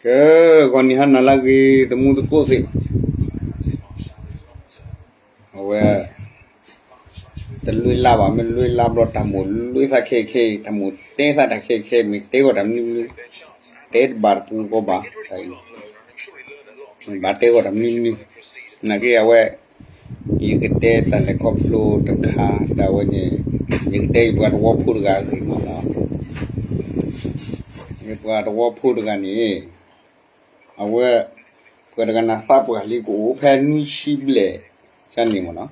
ကဲ, ဂီၤနံၤဟါနၤလၢအဂ့ၤ သမူသကိးသ့ၣ်, အဝဲ တလွံၢ်လါဘၣ်, မ့ၢ်လွံၢ်လါဘျီ တၢ်မိၣ်လွံၢ်သးခဲခဲ, တၢ်မိၣ်တဲသးတၢ်ခဲခဲ, မ့ၢ်တဲဂီၢ်တၢ်မနုၤမနုၤ, တဲတဘၣ်တပူၤဃီဘၣ်, ဘၣ်တဲဂီၢ်တၢ်မနုၤမနုၤ, နာ်က့အဝဲ ယကတဲတၢ်လဲၤခီဖျိတခါ, တၢ်ဝဲန့ၣ် ယကတဲယပှၤသဝီဖိတဂၤအဂ့ၢ်မ့ၢ်နီၤ, ယပှၤသဝီဖိတဂၤန့ၣ် အဝဲ ပှၤတဂၤန့ၣ်သးပှၢ်လံ ကအိၣ်ဖဲနွံဆံဘျဲၣ် ကန့ၣ်မ့ၢ်နီၤ,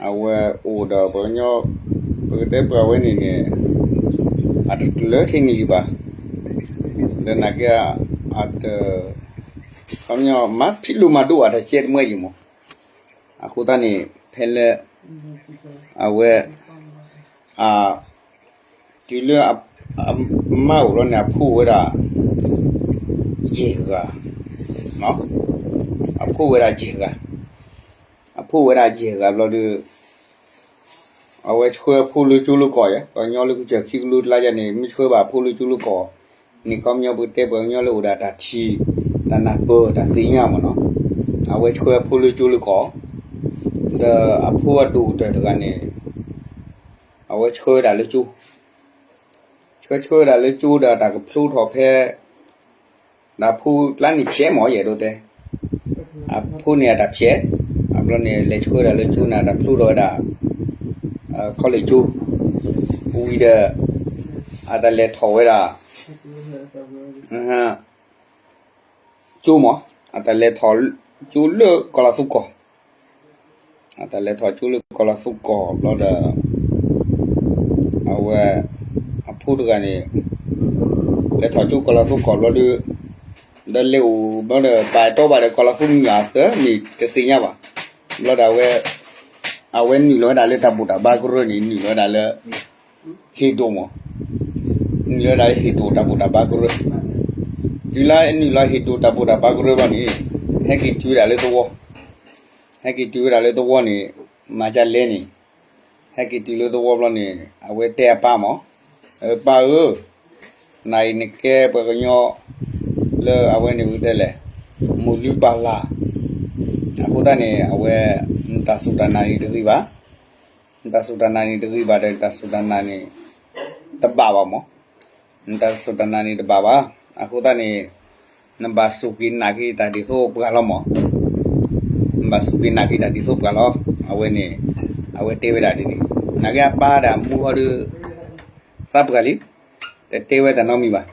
အဝဲအိၣ်ဒီးပှၤကညီ, ပကတဲပှၤဝဲန့ၣ်န့ၣ် အတကျၢၤထဲန့ၣ်ယံၤဘၣ်, ဒီးနာ်က့ အတ ခီပညီ မၤဖံးလိမၤဒိၣ်အတၢ်ကဲတမှဲယံၤမ့ၢ်, အဃိသတးန့ၣ် ဖဲလၢ အဝဲ အ တုၤလၢအ အမါအိၣ်လီၤန့ၣ် အဖိဝဲဒၣ် ယဲၢ်ဂၤ, အဖိဝဲဒၣ်ယဲၢ်ဂၤ, အဖိဝဲဒၣ်ယဲၢ်ဂၤဘျီဒီး အဝဲဆှၢအဖိလၢကၠိလၢကီၢ်ယဲ, ပှၤကညီလၢကစၢၢ်ခံကလိကျါယဲန့ၣ် မ့ၢ်ဆှၢဘၣ်အဖိလၢကၠိလၢကီၢ်န့ၣ် ခီပညီပကတဲပှၤကညီလၢအိၣ်ဒီးတၢ်ထံၣ် တၢ်နၢ်ပၢၢ်တၢ်သ့ၣ်ညါမ့ၢ်နီၤ, အဝဲဆှၢအဖိလၢကၠိလၢကီၢ်, ဒီးအဖိအဒိၣ်ကတၢၢ်တဂၤန့ၣ် အဝဲဆှၢဝဲဒၣ်လၢကၠိ, ဆှၢဆှၢဝဲဒၣ်လၢကၠိဒီးတၢ်ကဖျိထီၣ်ဖဲ ဒီးအဖိကျါန့ၣ်ဖျဲးမ့ၢ်ယဲဒိးတဲ, အဖိန့ၣ်အတၢ်ဖျဲး, အဘျီန့ၣ် လဲၤဆှၢဒၣ်လၢကၠိန့ၣ် အတၢ်ဖျိထီၣ်ဝဲဒၣ် ခီလ့ၣ်ကၠိ, ဝံၤဒီး အတၢ်လဲၤထီၣ်ဝဲဒၣ် ကၠိမ့ၢ်, အတၢ်လဲၤထီၣ်ကၠိလၢကီၤလီၤသူကီၢ်, အတၢ်လဲၤထီၣ်ကၠိလၢကီၤလီၤသူကီၢ်ဘျီဒီး အဝဲ အဖိတဂၤန့ၣ် လဲၤထီၣ်ကၠိကီၤလီၤသူကီၢ်ဘျီဒီး ဒီးလဲၤအိၣ်ဘျီဒီး ပာ်တီဘၣ်ဒီးကီၤလီၤသူမုၢ်အသၢမ့ၢ်တသ့ၣ်ညါဘၣ်, ဘျီဒီးအဝဲ အဝဲနုာ်လီၤဝဲဒၣ်လၢတၢ်ဘူၣ်တၢ်ဘါကရၢန့ၣ် နုာ်လီၤဝဲဒၣ်လၢ ဟ့ၣ်ဒိၣ်မ့ၢ်, နုာ်လီၤဝဲဒၣ်လၢဟ့ၣ်ဒိၣ်တၢ်ဘူၣ်တၢ်ဘါကရၢ, တုၤလၢနုာ်လီၤဟ့ၣ်ဒိၣ်တၢ်ဘူၣ်တၢ်ဘါကရၢဘျီန့ၣ် ဟဲက့ၤတုၤဝဲဒၣ်လၢသဝီ, ဟဲက့ၤတုၤဝဲဒၣ်လၢသဝီန့ၣ် မၤဒ်လဲၣ်န့ၣ်, ဟဲက့ၤတုၤလၢသဝီဘျီန့ၣ် အဝဲတဲအပၢ်မ့ၢ်, ပၢ်ဧၢ, နၤအံၤနကဲပှၤကညီ လၢအဝဲန့ၣ်ပကတဲလဲၣ်, မိၢ်လုၢ်ပၢ်လၢ်, အဃိသတးန့ၣ် အဝဲ နတၢ်စူၢ်တၢ်နာ်န့ၣ်တဂ့ၤဘၣ်, နတၢ်စူၢ်တၢ်နာ်န့ၣ်တဂ့ၤဘၣ်ဒီး နတၢ်စူၢ်တၢ်နာ်န့ၣ် တဘၣ်ဘၣ်မ့ၢ်, နတၢ်စူၢ်တၢ်နာ်န့ၣ်တဘၣ်ဘၣ်, အဃိသတးန့ၣ် နဘၣ်စူၢ်က့ၤနာ်က့ၤတၢ်ဒ်သိးပှၤလီၤမ့ၢ်, နဘၣ်စူၢ်က့ၤနာ်က့ၤတၢ်ဒ်သိးပှၤလီၤ, အဝဲန့ၣ် အဝဲတဲဝဲဒၣ်ဒ်န့ၣ်, နာ်က့အပၢ်ဒီးအမူဟီဒီး သးပှၢ်လံ, တတဲဝဲတၢ်နီတမံၤဘၣ်,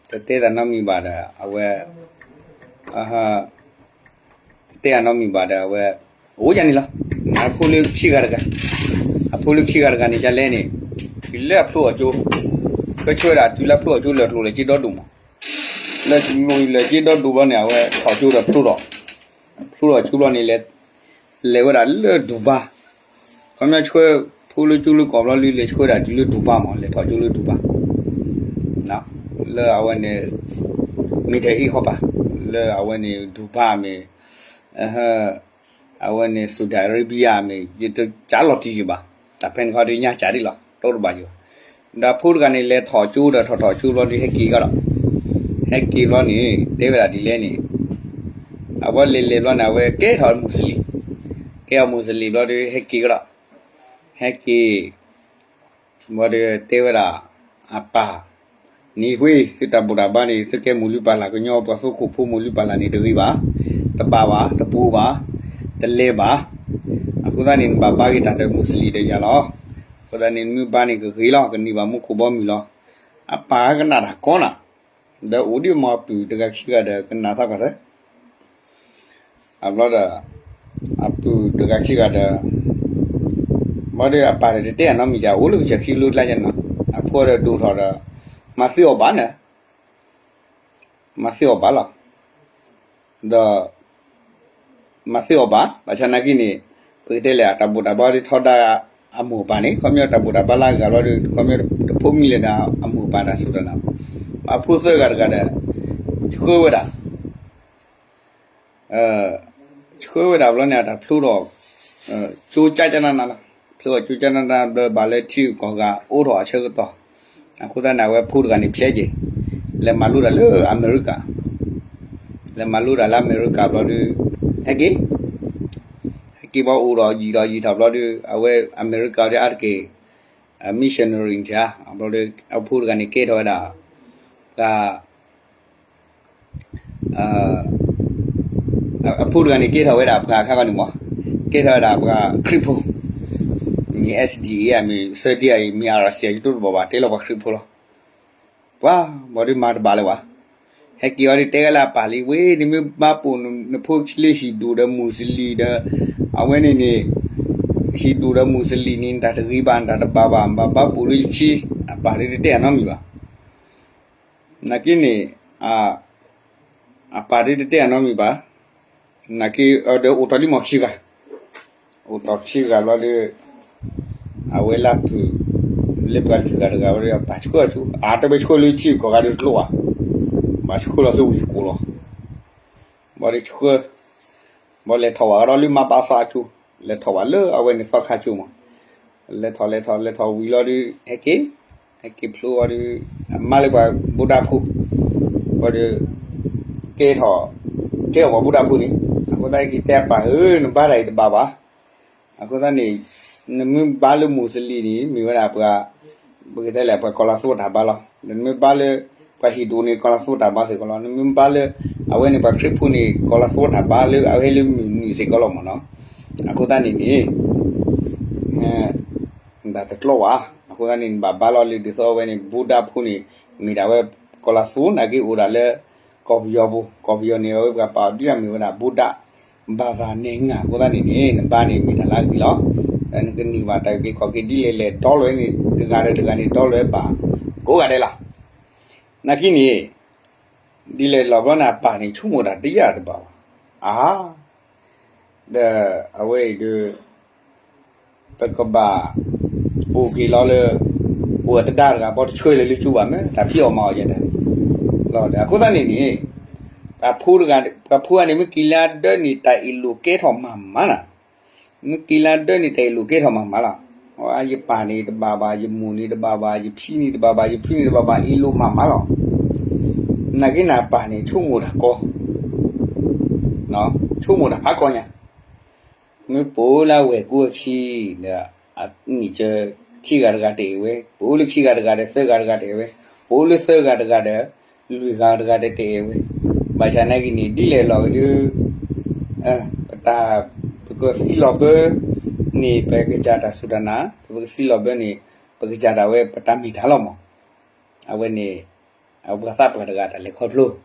တတဲတၢ်နီတမံၤဘၣ်ဒီး အဝဲ တတဲတၢ်နီတမံၤဘၣ်ဒီး အဝဲ အိၣ်ဒ်န့ၣ်လီၤ, အဖိလၢခံဂၤတဂၤ, အဖိလၢခံဂၤတဂၤန့ၣ် ဒ်လဲၣ်န့ၣ်, တုၤလၢအဖျိအီၤကၠိ, ဆှၢဆှၢဝဲဒၣ် တုၤလၢအဖျိအီၤကၠိ လဲၤကျိၤလဲၤစ့ဒီဒိၣ်မး, လဲၤကျိၤလဲၤစ့ဒီဒိၣ်ဘျီန့ၣ် အဝဲထီၣ်ကၠိဒီးဖျိထီၣ်, ဖျိထီၣ်ကၠိဘျီန့ၣ် လဲၤဝဲဒၣ်လၢဒူဘါ, ခီပညီဆှၢဖိလၢကၠိလၢကီၢ်ဘျီလံ လဲၤဆှၢဒၣ်တုၤလၢဒူဘါမး လဲၤထီၣ်ကၠိလၢဒူဘါ, လၢအဝဲန့ၣ် မ့ၢ်ထဲအ့ၣ်ခီပၤ, လၢအဝဲန့ၣ်ဒူဘါမ့ၢ် အဝဲန့ၣ် Saudi Arabia မ့ၢ် ယတကးလီၤတံၢ်ယံၤဘၣ်, တၢ်ဖဲန့ၣ်ခီဒုးညါကးဒံးလီၤ တိတဘၣ်ယံၤဘၣ်, ဒီးဖိတဂၤန့ၣ် လဲၤထီၣ်ကၠိဒီးထီၣ်ထီၣ်ကၠိဘျီဒုးဟဲက့ၤကဒီး, ဟဲက့ၤဘျီန့ၣ် တဲဝဲဒၣ်ဒ်လဲၣ်န့ၣ်, အဝဲလဲၤလဲၤဘျီန့ၣ် အဝဲကဲထီၣ်မူစလံ, ကဲထီၣ်မူစလံဘျီဒုးဟဲက့ၤကဒီး, ဟဲက့ၤ ဘျီဒီးတဲဝဲဒၣ် အပၢ်, နံၤကွ့ သုတၢ်ဘူၣ်တၢ်ဘါန့ၣ် သုကဲမိၢ်လုၢ်ပၢ်လၢ်ကညီ ပှၤသုးခိၣ်ဖိမိၢ်လုၢ်ပၢ်လၢ်န့ၣ်တဂ့ၤဘၣ်, တဘၣ်ဘၣ် တပူၤဘၣ်, တလဲၤဘၣ်, အဃိသတးန့ၣ် နဘၣ်ဘါက့ၤတၢ်ဒီးမူစလံဒီးယၤလီၤ, အဃိသတးန့ၣ် နမ့ၢ်ဘါန့ၣ်ကဂ့ၤလီၤ ကန့ၢ်ဘၣ်မူခိၣ်ဘီမုၢ်လီၤ, အပၢ်ကနၣ်တၢ်ကီနၤ, ဒီးအိၣ်ဒံးမ့ၢ်အပုၢ်တဂၤခံဂၤဒီးကနၣ်သးကီၢ်သၢ အဘျီဒီး အပုၢ်တဂၤခံဂၤဒီး ဘျီဒီးအပၢ်ဒီးတတဲအနီတမံၤယၤ အိၣ်လၢကစၢၢ်ခံကလိကျါယဲနီၤ, အဖိဒီးဒိၣ်ထီၣ်ဒီး မၤသံအီၤဘၣ်န့ၣ်, မၤသံအီၤဘၣ်လီၤ, ဒီး မၤသံအီၤဘၣ် ဘၣ်ဆၣ်နာ်က့န့ၣ် ပကတဲလဲၣ် တၢ်ဘူၣ်တၢ်ဘါဒ်ထီဒါအမိၢ်အပၢ်န့ၣ် ခီပညီတၢ်ဘူၣ်တၢ်ဘါလၢအဂၤဘျီဒီး ခီပညီတဖိမံၤလၢၤဒီးအမိၢ်အပၢ်တၢ်စူၢ်တၢ်နာ်, အဖိသၢဂၤတဂၤဒီး ဆှၢဝဲဒၣ် ဆှၢဝဲဒၣ်ဘျီန့ၣ် အတၢ်ဖျိထီၣ် ကၠိကၠၢ်ကၠၢ်နးနးလီၤ, ဖျိထီၣ်ကၠိကၠၢ်နးနးဒီးဘၣ်လၢထံဂုၤကီၢ်ဂၤအိးထီၣ်အဆၢကတီၢ်, အဃိသတးန့ၣ် အဝဲဖိတဂၤန့ၣ်ဖျဲးက့ၤ, လဲၤမၤလိတၢ်လၢအမဲရကၤ, လဲၤမၤလိတၢ်လၢအမဲရကၤဘျီဒီး ဟဲက့ၤ, ဟဲက့ၤဘၣ်အိၣ်ဒီးယံာ်ဒီးယံာ်ထီၣ်ဘျီဒီး အဝဲအမဲရကၤဒီးအါတက့ၢ် missionary န့ၣ်ဧါ, ဘျီဒီး အဖိတဂၤန့ၣ်ကဲထီၣ်ဝဲဒၣ် ပှၤ အဖိတဂၤန့ၣ်ကဲထီၣ်ဝဲဒၣ်ပှၤခါဂီၤန့ၣ်မး, ကဲထီၣ်ဝဲဒၣ်ပှၤခရံာ်ဖိ, မ့ၢ် S D A မ့ၢ် သၢဒ့ အံၤ မ့ၢ် R C အံၤ ယတိၢ်တဘီၣ်ဘၣ် တဲလီၤပှၤခရံာ်ဖိလီၤ. ပှၤဘၣ်ဒီးမၤတဘၣ်လၢၤဘၣ်, ဟဲက့ၤအီၤဒီးတဲဝဲလၢအပၢ်လံ ဝဲန့ၣ်မ့ၢ်ဘၣ်ပိာ်နဖိလၢဟံၣ်ဒူၣ်ဒီးမူးစလံၤဒီး အဝဲန့ၣ်န့ၣ် ဟံၣ်ဒူၣ်ဒီးမူးစလံၤန့ၣ် နတၢ်တဂ့ၤဘၣ် နတၢ်တဘၣ်ဘၣ် ဘၣ်ဘၣ်ပိာ်လၢယခံ, အပၢ်ဒ်တတဲအနီတမံၤဘၣ်. နာ်က့န့ၣ် အပၢ်ဒ်တတဲအနီတမံၤဘၣ်. နာ်က့ဒီးအိၣ်တီၢ်လံမီၢ်ခံဂၤ, အိၣ်တီၢ်ခံဂၤဘျီဒီး အဝဲလၢပုၢ် လၢပှၤလုၢ်ဂၤတဂၤဝဲဒီး အပၢ်ဆှၢအီၤဆူ အတဘၣ်ဆှၢလၢထံဂုၤကီၢ်ဂၤဒီးတလိၣ်ဘၣ်, ဘၣ်ဆှၢလီၤဆူဝ့ၢ်တကူၣ်လီၤ. ဘၣ်ဒီးဆှၢ ဘၣ်လဲၤထီၣ်ဝဲကဒီးလၢမါပာ်သးအကၠိ, လဲၤထီၣ်ဝဲလၢအဝဲန့ၣ်သီခါကၠိမး, လဲၤထီၣ်လဲၤထီၣ်လဲၤထီၣ်ဝံၤလီၤဒီး ဟဲက့ၤ, ဟဲက့ၤဖျိဝဲဒီး အမါလၢပှၤဘိဒၣ်ဖိ, ဝဲဒီး ကဲထီၣ်, ကဲအီၤပှၤဘိဒၣ်ဖိန့ၣ်, အဃိသတးဟဲက့ၤတဲအပၢ်ဧၢ နဘါတၢ်အံၤတဘၣ်ဘၣ်. အဃိသတးန့ၣ် နမ့ၢ်ဘါလၢမူးစလံၤန့ၣ် မ့ၢ်ဝဲဒၣ်ပှၤ ပကတဲလဲၣ် ပှၤကီၤလၤသူအတၢ်ဘါလီၤ. နမ့ၢ်ဘါလၢ ပှၤဟံၣ်ဒူၣ်န့ၣ် ကီၤလၤသူအတၢ်ဘါစ့ၢ်ကီးလီၤ. နမ့ၢ်ဘါလၢ အဝဲန့ၣ်ပှၤခရံာ်ဖိန့ၣ် ကီၤလၤသူအတၢ်ဘါလၢအဝဲဟဲလၢမုၢ်နံၤစ့ၢ်ကီးလီၤမးနီၤ. အဃိသတးန့ၣ်န့ၣ် နတၢ်တကျီဘၣ်. အဃိသတးန့ၣ် နဘၣ်ဘါလီၤလၢဒ်သိးအဝဲန့ၣ် ဘိဒၣ်ဖိန့ၣ် မ့ၢ်ဒၣ်ဝဲ ကီၤလၤသူနာ်က့အိၣ်ဒၣ်လၢ ကီၢ်ပယီၤပူၤ, ကီၢ်ပယီၤန့ၣ် အဝဲပှၤပာ်အီၤဒ်အမ့ၢ်ဝဲဒၣ် ဘိဒၣ်ဘၣ်သးနဲၣ်ငါ အဃိသတးန့ၣ်န့ၣ် နဘါန့ၣ်မ့ၢ်တၢ်လၢအဂ့ၤလီၤ. နကန့ၢ်ဘၣ်တၢ်အုၣ်က့ၤခီၣ်က့ၤဒ်လဲၣ်လဲၣ် ဒီလီၤန့ၣ် တဂၤဒီးတဂၤန့ၣ် ဒီလီၤဘၣ်ကိးဂၤဒဲးလီၤ. နာ်က့န့ၣ် ဒ်လဲၣ်လီၤဘျီန့ၣ် အပၢ်န့ၣ် ဆိကမိၣ်တၢ်တယာ်တဘၣ်ဘၣ်. အါ ဒီးအဝဲအံၤဒီး ပကဘၣ်အိၣ်က့ၤလီၤလၢ အိၣ်အတဒါတဂၤ ဘီတဆှၢလၢၤလၢကၠိဘၣ်မ့ၢ် တၢ်ဖံးအီၣ်မၤအီၣ်ယဲၢ်တၢ်န့ၣ်လီၤ. အဃိသတးန့ၣ်န့ၣ် ပှၤဖိတဂၤ ပှၤဖိဂၤန့ၣ် မ့ၢ်က့ၤလၢဒၢးန့ၣ် တၢ်အ့ၣ်လိာ်ကဲထီၣ်မၤမၤနၤ, မ့ၢ်က့ၤလၢဒၢးန့ၣ် တၢ်အ့ၣ်လိာ်ကဲထီၣ်မၤမၤလီၤ. ယပၢ်န့ၣ်တဘၣ်ဘၣ်, ယမိၢ်န့ၣ်တဘၣ်ဘၣ်, ယဖံန့ၣ်တဘၣ်ဘၣ်, ယဖုန့ၣ်တဘၣ်ဘၣ်, အ့ၣ်လိာ်မၤမၤလီၤ. နာ်က့န့ၣ် အပၢ်န့ၣ် ဆိကမိၣ်တၢ်ကီ ဆိကမိၣ်တၢ်ဖးကီညါ, မ့ၢ်ပိာ်လၢအဝဲၢ်ကူအခံ ဒီး အနံၣ်စၢၤခံဂၤတဂၤတအဲၣ်ဝဲ, ပိာ်လၢခံဂၤတဂၤဒီးသၢဂၤတဂၤတအဲၣ်ဝဲ, ပိာ်လၢသၢဂၤတဂၤဒီး လွံၢ်ဂၤတဂၤဒီးတအဲၣ်ဝဲ, ဘၣ်ဆၣ်နာ်က့န့ၣ် ဒ်လဲၣ်လီၤကဒု ပတၢ် ပကသံလီၤဘၢန့ၣ် ပကစၢ်တၢ်စူၢ်တၢ်နာ်, ပကသံလီၤဘၢန့ၣ် ပကစၢ်ဒၣ်ဝဲပတၢ်မ့ၢ်တၢ်လီၤမး. အဝဲန့ၣ် အပှၤသးပှၢ်တဂၤတၢ်လဲၤခီဖျိ ဒီး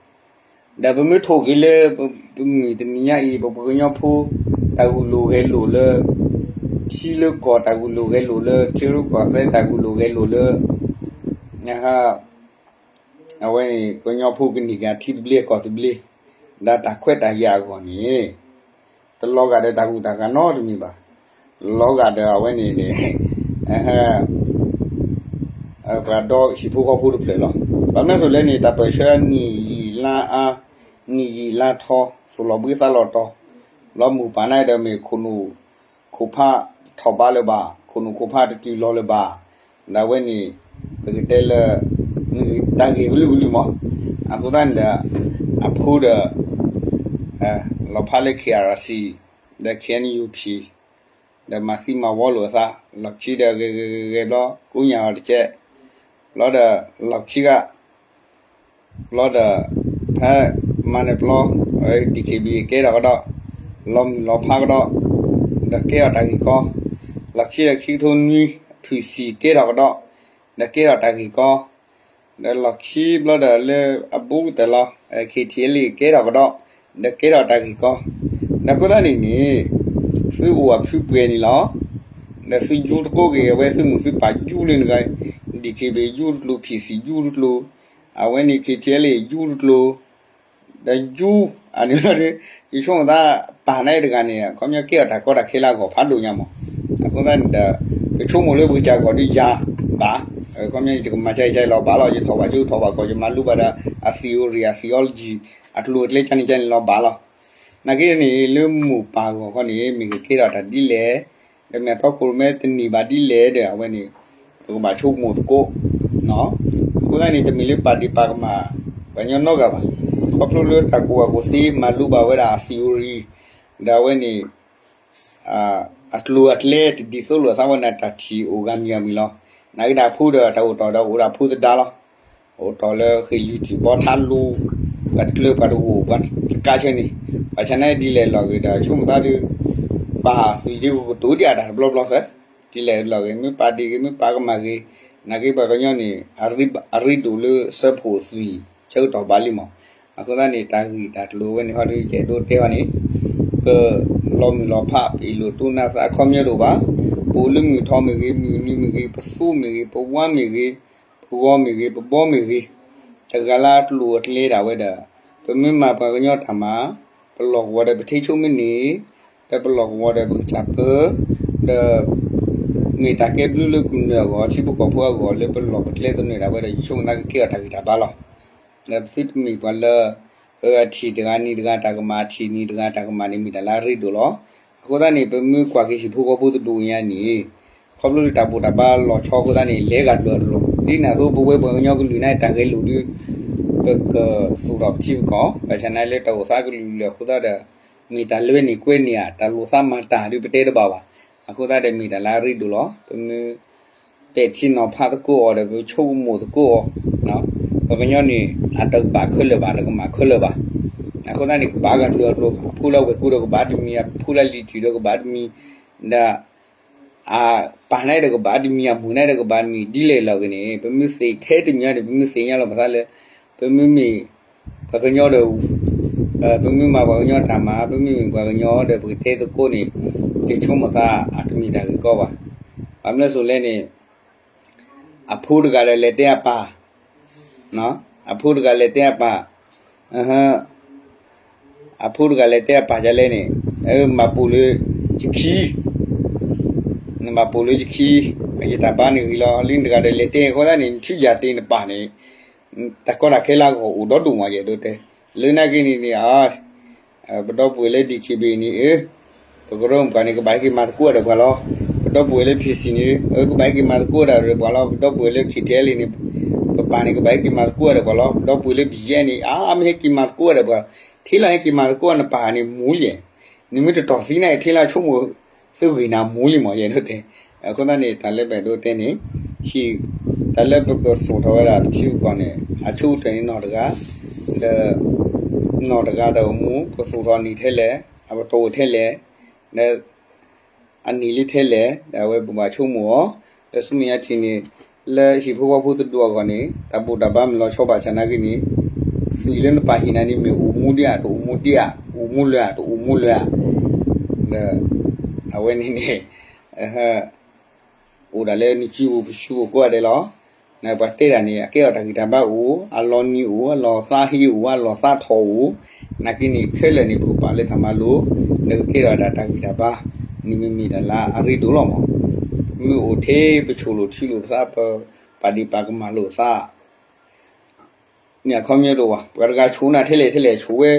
ပမ့ၢ်ထိၣ်က့ၤလၢ ပမုၢ်တနံၤညါအံၤ ပပှၤကညီဖိ တၢ်ဂုာ်လိာ်ဂဲၤလိာ်လၢ ထံလၢကီၢ်တၢ်ဂုာ်လိာ်ဂဲၤလိာ်လၢ ထံရူၢ်ကီၢ်သဲးတၢ်ဂုာ်လိာ်ဂဲၤလိာ်လၢ အဝဲန့ၣ် ကညီဖိကန့ၢ်က့ၤအထံသဘျ့အကီၢ်သဘျ့ ဒီးတၢ်ခွဲးတၢ်ယာ်အဂီၢ်န့ၣ် တလီၤဂာ်ဒီးတၢ်ဂုၤတၢ်ဂၤနီတမံၤဘၣ်. လီၤဂာ်ဒီးအဝဲန့ၣ်န့ၣ် ပှၤဒီဟံၣ်ဖိဃီဖိတဖျၢၣ်လီၤ. ဘၣ်မနုၤအဃိလဲၣ်န့ၣ် တၢ်ပၢၢ်ဆၢနံၣ်ယံာ်လါအါ နံၣ်ယံာ်လါထီ သူၣ်လီၤဘှံးသးလီၤတီၤ လီၤမုၢ်ပၢ်န့ၣ်ဒီးမ့ၢ်ခိၣ်နူာ်ခိၣ်ဖးထီၣ်ဘးလၢၤဘၣ်, ခိၣ်နူာ်ခိၣ်ဖးတတုၤလီၤလၢၤဘၣ်. ဒီးအဝဲန့ၣ် ပကတဲလၢ မ့ၢ်တၢ်ဂ့ၢ်ကလုာ်ကလုာ်မး. အဃိသတးန့ၣ်ဒီး အဖိဒီး လီၤဖးလၢ K R C ဒီး K N U P ဒီးမၤသံမၤဝီလိာ်အသး လီၢ်ခံဒီးဂဲၤဂဲၤဂဲၤဂဲၤဘျီ ကိးညၣ်အီၤတကဲး ဘျီဒီး လီၢ်ခံဂၤ ဘျီဒီး ဖဲမၤန့ၣ်ဘျီ D K B A ကဲထီၣ်ကဒီး လီၤမုၢ်လီၤဖးကဒီး ဒီးကဲထီၣ်တၢ်ဂ့ၢ်ကီ လီၢ်ခံဒီးခံကထိနွံ ဖုၣ်စံၣ်ကဲထီၣ်ကဒီး ဒီးကဲထီၣ်တၢ်ဂ့ၢ်ကီ ဒီးလီၢ်ခံဘျီဒီးလၢအဘူးကတၢၢ်လီၤ K T L A ကဲထီၣ်ကဒီး ဒီးကဲထီၣ်တၢ်ဂ့ၢ်ကီ ဒီးအဃိသတးန့ၣ်န့ၣ် သုအိၣ်အဖုပှဲၤန့ၣ်လီၤ. ဒီးသုယူတကိးက့ၤအဝဲသုမိၢ်သုပၢ်ယူလၢနဂၤ D K B A ယူတကျိၤ ဖုၣ်စံၣ်ယူတကျိၤ အဝဲန့ၣ် K T L A ယူတကျိၤ ဒီးယူ အန့ၣ်လီၤဒီး ယဆိကမိၣ်သး ပၢ်န့ၣ်တဂၤန့ၣ် ခီပညီကဲထီၣ်တၢ်ကီတၢ်ခဲလၢအဂီၢ်ဖးဒိၣ်ညါမး. အဃိသတးန့ၣ်ဒီး ပဆိကမိၣ်လၢပကစၢ်ဂီၢ်ဒုးယၤဘၣ်. ခီပညီယကမၤကဲကဲလီၤဘၣ်လီၤ ယထီၣ်ဘၣ်ကၠိထီၣ်ဘၣ်ကီၢ် ယမၤလိဘၣ်ဒီးအ theory အ theology အကျိၤအကျဲကန့ၣ်ကန့ၣ်လီၤဘၣ်လီၤ. နာ်က့န့ၣ် လၢမိၢ်ပၢ်ဂီၢ်ခီန့ၣ် မ့ၢ်ကကဲထီၣ်တၢ်ဒ်လဲၣ် ဒီးမ့ၢ်အတီခိၣ်ရိၣ်မဲတန့ၢ်ဘၣ်ဒ်လဲၣ်ဒီး အဝဲန့ၣ် ပကဘၣ်ဆိကမိၣ်သကိး အဃိသတးန့ၣ် တမ့ၢ်လၢပာ်ဒ့ၣ်ပာ်ကမၣ် ပှၤကညီနီတဂၤဘၣ်. ခီဖျိလၢတၢ်ကူၣ်ဘၣ်ကူၣ်သ့မၤလိဘၣ်ဝဲဒၣ်အ theory ဒီးအဝဲန့ၣ် အကျိၤအကျဲတဒ်သိးလိာ်သးဝဲန့ၣ်တၢ်ထံၣ်အိၣ်ဂၤမံၤဂၤမံၤလီၤ. နာ်က့ဒီးအဖိဒီးတၢ်အိၣ်တီၢ်ဒီးအိၣ်ဒီးဖိသဒါလီၤ. အိၣ်တီၢ်လၢဃ့ၢ်လံၤတံၢ်ဘီထးလိၤ ပှၤတကျၢၤပှၤတဂိၢ်ပှၤတကါဆၢန့ၣ် ဘၣ်ဆၣ်နာ်က့ဒ်လဲၣ်လီၤဂ့ၤဒီးဆိကမိၣ်သးဒီး ပာ်သွံၣ်ဒ်ကတိၤဒ်အတၢ်တဘျီဘျီသၢ ဒ်လဲၣ်လီၤဂ့ၤ မ့ၢ်ပာ်ဒံးဂ့ၤ မ့ၢ်ပာ်ကမၣ်ဂ့ၤ နာ်က့ပှၤကညီန့ၣ် အရ့ဒိၣ်လၢစၢဖှိၣ်သွံၣ်ဆၢကတီၢ်ဘၣ်လံမး. အဃိသတးန့ၣ် တၢ်ဂ့ၢ်တၢ်ကျိၤဝဲန့ၣ်ဟီဒ်ယအဲၣ်ဒိးတဲအီၤန့ၣ် ပလီၤမုၢ်လီၤဖး ပအ့ၣ်လိာ်တိၢ်နါသးအခီပညီတအိၣ်ဘၣ်. ပအိၣ်လၢမုၢ်ထီၣ်မ့ၢ်ဂ့ၤ မုၢ်နုာ်မ့ၢ်ဂ့ၤ ပသူမ့ၢ်ဂ့ၤ ပဝါမ့ၢ်ဂ့ၤ ပဂီၤမ့ၢ်ဂ့ၤ ပဘီမ့ၢ်ဂ့ၤ တဂၤလၢအကျိၤအကျဲဒၣ်ဝဲဒီး ပမ့ၢ်မၤပှၤကညီတၢ်မၤ ပလီၢ်ကဝီၤဒီးပထံဆိကမိၣ်န့ၣ် ဒီးပလီၢ်ကဝီၤဒီးပကစၢ်ပၢ ဒီး မ့ၢ်တၢ်ကဲဘျုးလၢကမျၢၢ်အဂီၢ် ထံဖိကီၢ်ဖိအဂီၢ်လၢပလီၢ်ပကျဲသနၢၣ်ဒၣ်ဝဲဒီး ယဆိကမိၣ်သးကကဲအီၤတၢ်ဂံၢ်တၢ်ဘါလီၤ. ဒီးပသုတမ့ၢ်ပှၤလၢ အထံၣ်တဂၤနံၤတဂၤတၢ်ကမၣ် အထံၣ်နံၤတဂၤတၢ်ကမၣ်န့ၣ် မ့ၢ်တၢ်လၢအရ့ဒိၣ်လီၤ. အဃိသတးန့ၣ် ပမ့ၢ်ကွၢ်က့ၤဟံၣ်ဖိဃီဖိတဒူၣ်ညါန့ၣ် ခီဖျိလၢတၢ်ဘူၣ်တၢ်ဘါလီၤဆီအဃိသတးန့ၣ် လဲၤဂၤကျိၤအကျိၤ ဒ်န့ၣ်အသိးပဝဲပှၤကညီကလုာ်န့ၣ် တၢ်ဂဲၤလိာ်ဒုး ပကသူၣ်ထီၣ်ပထံပကီၢ် ဘၣ်ဆၣ်နာ်လၢတၢ်အိၣ်သးကလုာ်လၢာ်အဃိသတးဒီး မ့ၢ်တၢ်လၢန့ၣ်ကွဲန့ၢ်ဧါ တၢ်လိာ်သးမၤတၢ်ဒုးပတဲတဘၣ်ဘၣ်. အဃိသတးဒီးမ့ၢ်တၢ်လၢအရ့ဒိၣ်လီၤ. ပမ့ၢ် ပဲာ်ထံနီၤဖးသကိးအီၤဒီး ပဆိကမိၣ်သကိးအီၤ ပှၤကညီန့ၣ် အတကဘၣ်ခဲလၢာ်ဘၣ် တကမၣ်ခဲလၢာ်ဘၣ်. အဃိသတးန့ၣ် ကဘၣ်ဂၤကျိၤအကျိၤ အဖိလၢဝဲၢ်ကိဒီးကဘၣ်တမံၤ အဖိလၢလံၤတံၢ်ဒီးကဘၣ်တမံၤ ဒီး အပၢ်န့ၣ်ဒီးကဘၣ်တမံၤ အမိၢ်န့ၣ်ဒီးကဘၣ်တမံၤ ဒ်လဲၣ်လီၤဂ့ၤန့ၣ် ပမ့ၢ်သ့ၣ်ထဲတမံၤဒီး ပမ့ၢ်သ့ၣ်ညါလီၤပသးလၢ ပမ့မ့ၢ် ပှၤကညီဒီး ပမ့ၢ်မၤပှၤကညီတၢ်မၤ ပမ့မ့ၢ်ပှၤကညီဒီး ပကတဲသကိးန့ၣ် ယဆိကမိၣ်သးအတမ့ၢ်တၢ်ဂ့ၢ်ကီဘၣ်. ဘၣ်မနုၤအဃိလဲၣ်န့ၣ် အဖိတဂၤဒီးလဲၤတဲအပၢ် အဖိတဂၤလဲၤတဲအပၢ် အဖိတဂၤလဲၤတဲအပၢ်ဒ်လဲၣ်န့ၣ် မၤပိာ်လၢယခံ နဘၣ်ပိာ်လၢယခံ ယတၢ်ဘါန့ၣ်ဂ့ၤလီၤ လၢနတဂၤဒီးလဲၤတဲအဃိသတးန့ၣ် နထံၣ်ယၤတ့နပၢ်န့ၣ် တၢ်ကီတၢ်ခဲလၢအဂီၢ်အိၣ်ဒီဒိၣ်မး ယအဲၣ်ဒိးတဲ လၢနာ်က့န့ၣ်န့ၣ် ပဒီပုၢ်ဝဲၢ်လၢ DKBA န့ၣ် ပကရၢမိၢ်ပှၢ်န့ၣ် ကဘၣ်ဟဲက့ၤမၤသကိးဒီးပှၤလီၤ. ပဒီပုၢ်ဝဲၢ်လၢ PC န့ၣ် ကဘၣ်ဟဲက့ၤမၤသကိးဒီးပှၤလီၤ. ပဒီပုၢ်ဝဲၢ်လၢ KTLA န့ၣ် ပပၢ်န့ၣ် ကဘၣ်ဟဲက့ၤမၤသကိးဒီးပှၤလီၤ. ပဒီပုၢ်ဝဲၢ်လၢ BGF န့ၣ် အါမ့ၢ်ဟဲက့ၤမၤသကိးဒီးပှၤ ထဲလၢဟဲက့ၤမၤသကိးနပၢ်န့ၣ်မူလံ နမ့ၢ်တတီၢ်သံန့ၣ် ထဲလၢဆိကမိၣ်သုဂ့ၤနၤမူလံမး ယအဲၣ်ဒိးတဲ. အဃိသတးန့ၣ် တၢ်လၢပအဲၣ်ဒိးတဲန့ၣ် ဟံၣ် တၢ်လၢပကသူၣ်ထီၣ်ဝဲဒၣ်ပထံပကီၢ်န့ၣ် အဆိကတၢၢ်န့ၣ်နီၢ်တဂၤ ဒီး နီၢ်တဂၤတၢ်အိၣ်မူ ပသူၣ်ထီၣ်နံၣ်ထဲလဲၣ် အပတီၢ်ထဲလဲၣ် ဒီး အနံၣ်လံထဲလဲၣ် ဒီးအဝဲပဘၣ်ဆိကမိၣ်အီၤ ဒီးဆူမဲာ်ညါထံၣ်န့ၣ် လၢဟံၣ်ဖိဃီဖိတဒူၣ်အဂီၢ်န့ၣ် တၢ်ဘူၣ်တၢ်ဘါမ့ၢ်လီၤဆီဘၣ်ဆၣ်နာ်က့န့ၣ် သွံၣ်လၢနပၢ်ဟ့ၣ်နၤန့ၣ် မ့ၢ်အိၣ်မူဒံးဧါ တအိၣ်မူဒံးဧါ အိၣ်မူလၢၤဧါ တအိၣ်မူလၢၤဧါ ဒီး အဝဲန့ၣ်န့ၣ် အိၣ်ဒၣ်လၢနစုပူၤပစုပူၤကိးဂၤဒဲးလီၤ. နပှၤတဲတၢ်န့ၣ် အကဲအီၤတၢ်ဂံၢ်တၢ်ဘါအိၣ် အလီၤနံၤအိၣ် အလီၤသးဟ့အိၣ် အလီၤသးထီၣ်အိၣ် နာ်က့န့ၣ် ခဲလၢာ်န့ၣ် ပကပာ်လၢတၢ်မၤလိ ဒီးကကဲထီၣ်ဒၣ်တၢ်ဂံၢ်တၢ်ဘါ န့ၣ်မ့မ့ၢ်တၢ်လၢအရ့ဒိၣ်လီၤမး. မ့ၢ်အိၣ်ထဲပဆိၣ်လိာ်ထံလိာ်ပသး ပပာ်ဒံးပာ်ကမၣ်လိာ်ပသး န့ၣ်အခီပညီတအိၣ်ဘၣ်. ပှၤတဂၤဆိၣ်နၤထဲလဲၣ်ထဲလဲၣ် ဆိၣ်ဝဲ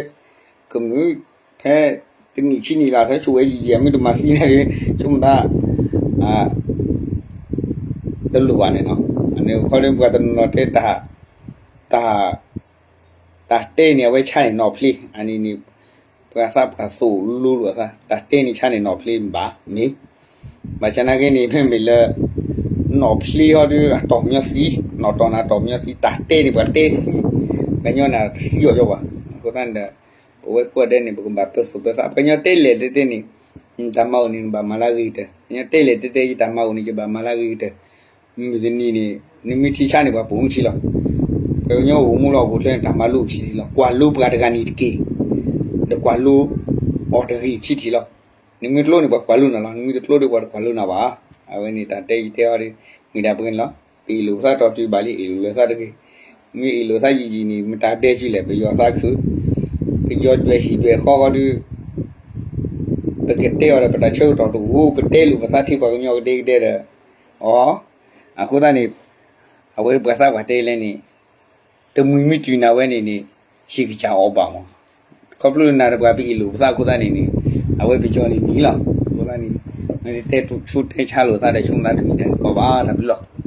ကမုၢ် ဖဲတနံၣ်ဆံနံၣ်လီၤ သၢဆိၣ်ဝဲယံာ်ယံာ် မ့ၢ်တမၤသံနၤ ဆိကမိၣ်သး တလိၣ်ဘၣ်န့ၣ်နီၤ. အန့ၣ်အခီပညီပှၤတနီၤနီၤတဲ တၢ် တၢ်တဲန့ၣ် အဝဲဆါန့ၣ်နီၢ်ဖျ့ အန့ၣ်န့ၣ် ပှၤသးပှၢ်သိၣ်လိလိာ်အသး တၢ်တဲန့ၣ်ဆါန့ၣ်နီၢ်ဖျ့ဘၣ်မ့ၢ် ဘၣ်ဆၣ်နာ်က့န့ၣ် မ့မ့ၢ်လၢ နီၢ်ဖျ့ဟီဒီး အတီၢ်မညီသံ နီၢ်တီၢ်နၤတီၢ်မညီသံ တၢ်တဲန့ၣ်ပှၤတဲသံ ပှၤကညီနၤတသံအီၤကီဘၣ်. အဃိသတးန့ၣ်ဒီး ပဝဲကိးဂၤဒဲးန့ၣ် ပကဘၣ်ပၢၢ်သူၣ်ပၢၢ်သး ပှၤကညီတဲလဲၣ်တဲတဲန့ၣ် တၢ်မၤအိၣ်န့ၣ် နဘၣ်မၤလၢအဂ့ၤကတၢၢ် ပှၤကညီတဲလဲၣ်တဲတဲ ယတၢ်မၤအိၣ်န့ၣ်ယဘၣ်မၤလၢအဂ့ၤကတၢၢ် မုၢ်တနံၤန့ၣ် နမ့ၢ်ထံဆါန့ၣ် ပှၤပိာ်မုၣ်ခံလီၤ. ပှၤကညီအိၣ်မူလၢဟီၣ်ခိၣ်ချၢန့ၣ် တၢ်မၤလိခံထံၣ်လီၤ. ကွၢ်လိပှၤတဂၤန့ၣ်တက့ၢ် ဒီးကွၢ်လိအီၤတဂ့ၤခံထံၣ်လီၤ. နမ့ၢ်ကျိန့ၣ် ပှၤကွၢ်လိနၤလီၤ. နမ့ၢ်တကျိဒီး ပှၤတကွၢ်လိနၤဘၣ်. အဝဲန့ၣ်တၢ်တဲယတဲအီၤဒီး မ့ၢ်ဒၣ်ပှဲၤန့ၣ်လီၤ. ပအ့ၣ်လိာ်ပသးတီၢ်တုၤဘၣ်လံ အ့ၣ်လိာ်လိာ်သးတဂ့ၤ. မ့ၢ်အ့ၣ်လိာ်သးယံာ်ယံာ်န့ၣ် မတၤဒဲကၠူလဲၣ် ပယီၤသးခု ပယီၤဒွဲၣ်ဟံၣ်ဒွဲၣ်ဃီဃီဒီး ပကတဲအီၤဒီး ပတၢ်ဆၢကတီၢ်တအိၣ် ပတဲလိာ်ပသးထံပှၤကညီကဒဲကဒဲဒီး အီၤ အဃိသတးန့ၣ် အဝဲပှၤသးပှၢ်တဲလဲၣ်န့ၣ် တမှံၤမ့ၢ်တုၤနၤဝဲန့ၣ်န့ၣ် ဟံၣ်ကစၢ်အီၣ်ဘၣ်မး. ခီဖျိနၤဒီးပှၤပအ့ၣ်လိာ်ပသးအဃိသတးန့ၣ်န့ၣ် အဝဲပယီၤန့ၣ်နံၤလီၤ. အဃိသတးန့ၣ် နတတဲဆူတဲဆါလိာ်သးဒီးဆိကမိၣ်သးတမံၤတၢ်ကီဘၣ် တၢ်ဘျုးလီၤ.